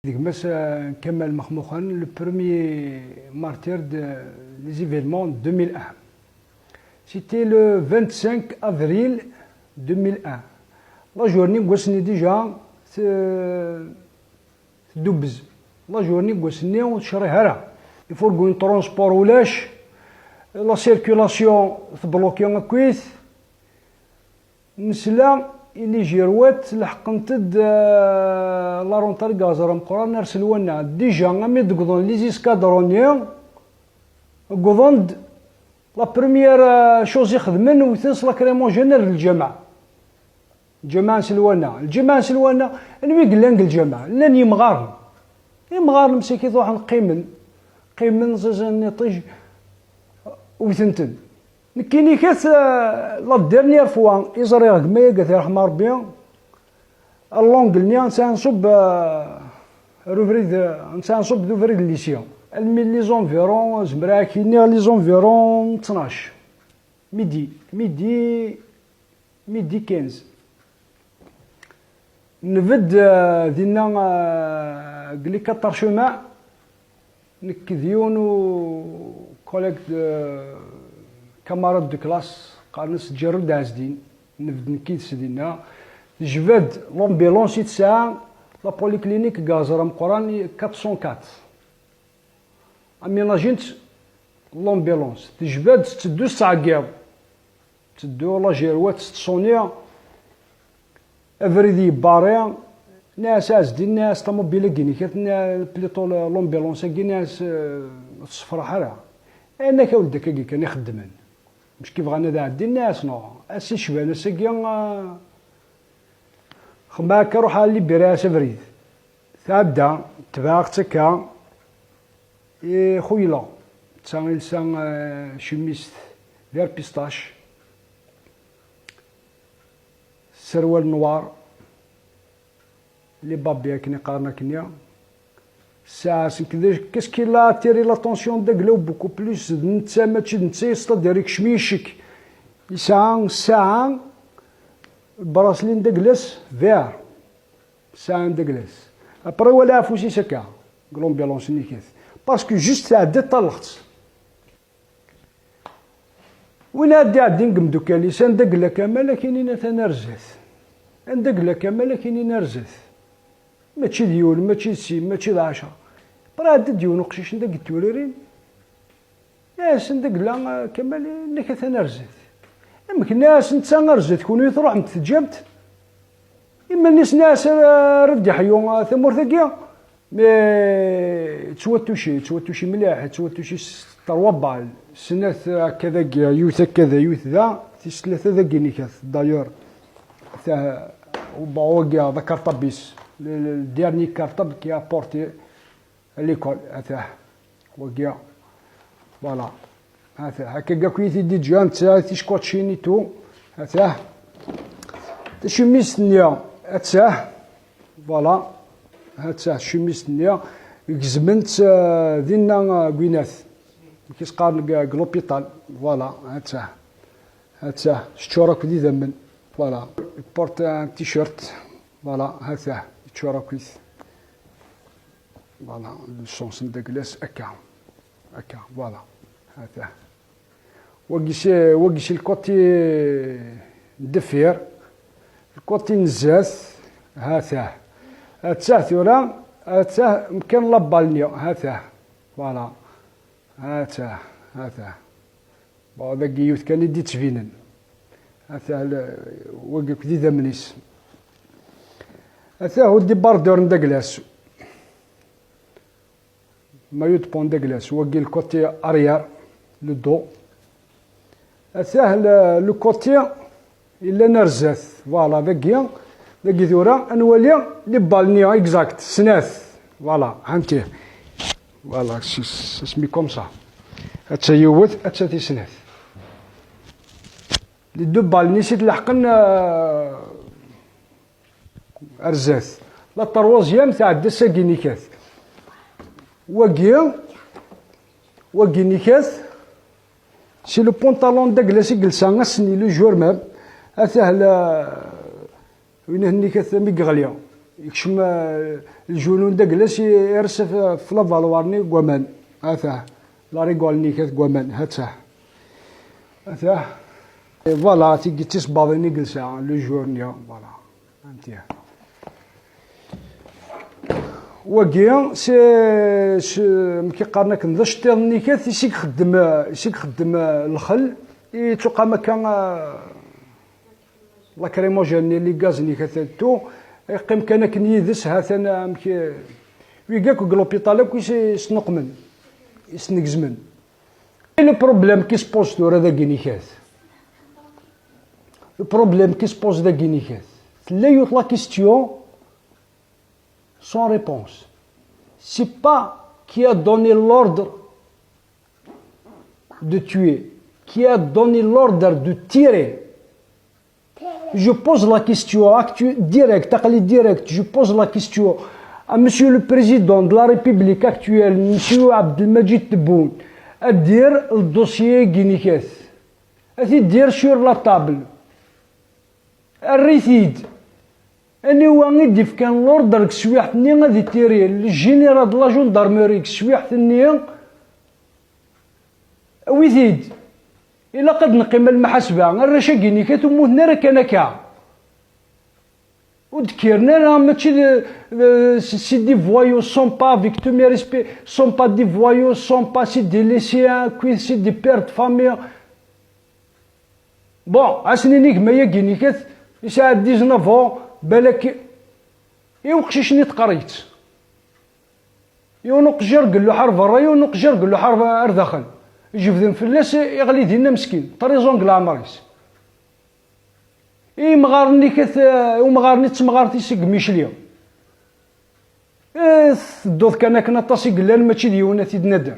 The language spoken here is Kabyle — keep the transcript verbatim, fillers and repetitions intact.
d gma-s, euh, Kamal Mexmuxen, le premier martyr de, des événements de deux mille un. C'était le vingt-cinq avril deux mille un. La journée n wass-nni déjà te-, tdubbez. La journée n wass-nni ur tecrih ara. Ifurgu n transport ulac, la circulation tebloki akkit. Nesla i les Girouettes leḥqent-d, euh, la rentrée deg Aẓar Ameqqran ar Selwanna. Déjà, ami d-wwḍen les escadrons-nni, wwḍen-d, la première, euh, chose i xedmen, wten s lacrymogène ar lǧameɛ. Lǧameɛ n Selwanna. Lǧameɛ n Selwanna, anwa i yellan deg lǧameɛ? Llan yemɣaren. Imɣaren msakit ruḥen qqimen, qqimen ẓiẓin n iṭij, wten-ten. Nekkini kat, euh, la dernière fois i ẓriɣ gma-agi, ad t-yerḥem Rebbi, l'angle-nni netta nṣubb, euh, ar ubrid, euh, netta nṣubb d ubrid n lycée. Almi les environs, zemreɣ ad k-iniɣ les environs n ttnac. Midi, midi, midi quinze. Nbedd, euh, dinna, euh, deg les quatre chemins, nekk d yiwen u collègue de, camarade de classe, qqaren-as Ǧerred Ɛezdin, nbedd nekk yid-s dinna. Tejba-d l'ambulance i tesɛa la polyclinique deg Aẓar Ameqqran quatre cent quatre. Aménagent l'ambulance. Tejba-d, tetteddu tettɛeggiḍ. Tetteddu la Girouette tettṣuni. Abrid yebbarri. Nniɣ-as Ɛezdin, nniɣ-as ṭamubila-agi-inek, nniɣ-as plutôt l'ambulance-agi, nniɣ-as, euh, ur tessefraḥ ara. Ayen akka ur d akka-agi kan i xeddmen. Mecki bɣan ad ɛeddin, nniɣ-as non. Ass icban ass-agi, euh, xemma akka ruḥ a libérer-as abrid. Tɛedda, tebɛeɣ-tt akka, i xuyleɣ. Netta ilsa, eh, chemiste vert pistache, serwal noir, les babes akken i qqaren akkenni. Ssaɛa-s nekk d, qu'est-ce qui l'a attiré l'attention d agla-w beaucoup plus d netta, mačči d netta, c'est-à-dire ikcem-iyi ccek. Yesɛa ssaɛa, bracelet n dagla-s vert. Sɛan deg les. Après, wala afus-is akka, deg l'ambulance-nni kat. Parce que juste tɛedda ṭṭalleɣ-tt. Win ara d-iɛeddin deg imeddukal-is, anda yella Kamal, ad k-inin atan ar zdat. Anda yella Kamal, ad k-inin ar zdat. Mačči d yiwen, mačči d sin, mačči d ɛecṛa. Après, iɛedda-d yiwen uqcic anda i yetturirin. Nniɣ-asen, d agla, ah, Kamal, nnek atan ar zdat. Amek, nniɣ-asen, netta ar zdat, kunwi truḥem-t teǧǧam-t? Iman-is, nniɣ-as, ara, ara d-iḥyu, ah, tamurt-agi? Mais yettwatuci, yettwatuci mliḥ, yettwatuci s trois balles, snat akka dagi, yiwet akka da, yiwet da, tis tlata dagi nikat, d'ailleurs, ta-, bon, wagi, d akerṭab-is, le, le, le dernier cartable qui a porté à l'école, atah. Wagi, voilà. Atah, akka akk i t-id-iǧǧa, netta, tickotcin et tout. Atah. Tacemmizt-nni, atah. Voilà. Atah, tacemmizt-nni. Gezmen-tt, euh, dinna, euh, deg winat. Amek i s-qqaren deg, deg l'hôpital. Voilà, atah. Atah, teččur akk d idammen. Voilà. Porte un t-shirt. Voilà, atah, teččur akk-it. Voilà, le sens n dagla-s akka. Akka, voilà. Atah. Wagi si, wagi si le côté n deffir. Le côté n zdat. Atah. Atah tura. Atah mkan la balle-nni. Atah. Voilà. Atah. Atah. Bon, dagi yiwet kan i d-ittbinen. Atah, le, wagi akk d idammen-is. Atah, au débardeur n dagla-s. Maillot de poing n dagla-s. Wagi le côté arrière, le dos. Atah, le, le côté yellan ar zdat. Voilà, dagi, dagi tura, ad nwali les balles-nni exact, snat. Voilà, hanti. Voilà, c'est, c'est mis comme ça. Atta yiwet, atta tis snat. Les deux balles-nni si tleḥqen, euh, ar zdat. La troisième tɛedda sagi nikat. Wagi, wagi nikat, si le pantalon n dagla-s i yelsa ass-nni le jour même, atah la, win nikat mi yeɣli, yekcem, euh, Lejunun d aglas i ires f, f la valeur-nni n waman. Atah. La rigueur-nni kat n waman. Hatah. Atah. Voilà, tigi d tisebbaḍin i yelsa, le jour-nni. Voilà. Anti. Wagi, c'est, c'est, amek i qqaren akken, d aceṭṭiḍ-nni kat, i s-ixeddem, i s-ixeddem, eh, lxel, i tuqam akka, eh, lacrymogène-nni, les gaz-nni kat, tout, iqqim kan akken yid-s, hatan, amek, eh, wigi akk deg l'hôpital akk i s-, i s-tnuqmen, i s-tnegzmen. Et le problème qui se pose tura dagi-nni kat. Le problème qui se pose dagi-nni kat. Tella yiwet la question sans réponse. C'est pas qui a donné l'ordre de tuer, qui a donné l'ordre de tirer. Je pose la question actu-, directe, aql-i direct, je pose la question à Monsieur le Président de la République actuelle, Monsieur Abdelmadjid Tebboune, ad d-yerr le dossier-agi-nni kat. Ad t-id-yerr sur la table. Err-it-id. Aniwa i d-ifkan l'ordre deg teswiɛt-nni ad itiri? Le général de la gendarmerie deg teswiɛt-nni, awi-t-id. Ilaq ad neqqim a lmaḥasba, arrac-agi-nni kat ur mmuten ara kan akka. Ur d-kkiren ara, mačči d, d, c'est des voyous, sont pas, avec tous mes respects, sont pas des voyous, sont pas, c'est des lycéens, qui c'est des pères de famille. Bon, ad s-nini gma-agi-nni kat, yesɛa dix-neuf ans, balak i uqcic-nni teqqar-itt. Yiwen uqjir gelluḥ ar berra, yiwen uqjir gelluḥ ar, ar daxel. Jebden fell-as, iɣli dinna meskin, trizon deg leɛmer-is. I imɣaren-nni kat, eh, umɣar-nni d temɣart-is deg Micli. Eh, tedduḍ kan akken aṭas i yellan, mačči d yiwen ad t-id-nader.